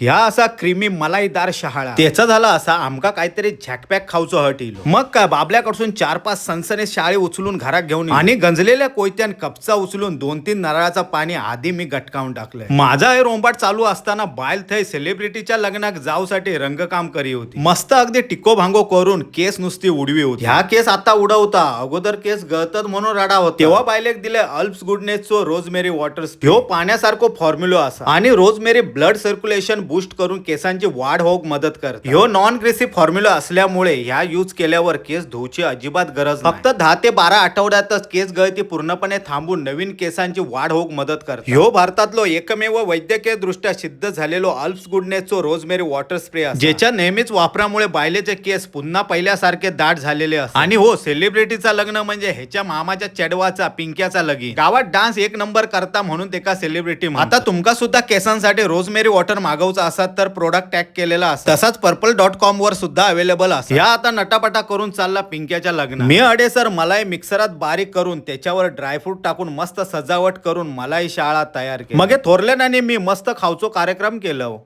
ह्या असा क्रीमी मलाईदार शहाळा. त्याचा झाला असा, आमका काहीतरी झॅकपॅक खाऊचो हट इलो. मग काय, बाबल्याकडसून 4-5 सनसने शाळे उचलून घरात घेऊन येलो. आणि गंजलेल्या कोयत्यान कपचा उचलून 2-3 नारळाचा पाणी आधी मी गटकावून टाकलंय. माझा हे रोंबाट चालू असताना बायल थंय सेलिब्रिटीच्या लग्नाक जाऊसाठी रंगकाम करी होती. मस्त अगदी टिको भांगो करून केस नुसती उडवी होती. ह्या केस आता उडवता, अगोदर केस गळतात म्हणून रडा होता. तेव्हा बायलेक दिले अल्प्स गुडनेसचो रोजमेरी वॉटर. ह्यो पाण्यासारखो फॉर्म्युलो असा आणि रोजमेरी ब्लड सर्क्युलेशन बूस्ट करून केसांची वाढ होऊक मदत करते. ह्यो नॉन ग्रेसी फॉर्म्युला असल्यामुळे ह्या यूज केल्यावर केस धुवची अजिबात गरज नाही. फक्त 10 ते 12 आठवड्यातच केस गळती पूर्णपणे थांबून नवीन केसांची वाढ होऊक मदत करते. ह्यो भारतातलो एकमेव वैद्यकीय दृष्ट्या सिद्ध झालेलो अल्प्स गुडनेसचो रोजमेरी वॉटर स्प्रे, ज्याच्या नेहमीच वापरामुळे बायलेचे केस पुन्हा पहिल्यासारखे दाट झालेले असतात. आणि हो, सेलिब्रिटीचा लग्न म्हणजे ह्याच्या मामाच्या चेडवाचा पिंक्याचा लगीन. गावात डान्स एक नंबर करता म्हणून तेका सेलिब्रिटी. आता तुमका सुद्धा केसांसाठी रोजमेरी वॉटर मागवचा असाल तर प्रोडक्ट टॅग केलेला असा, तसाच purple.com वर सुद्धा अवेलेबल असा. ह्या आता नटापटा करून चालला पिंक्याच्या लग्न. मी अडेसर मलाई मिक्सरात बारीक करून त्याच्यावर ड्रायफ्रूट टाकून मस्त सजावट करून मलाई शाळा तयार केली. मग हे थोरल्याने मी मस्त खावचो कार्यक्रम केलं.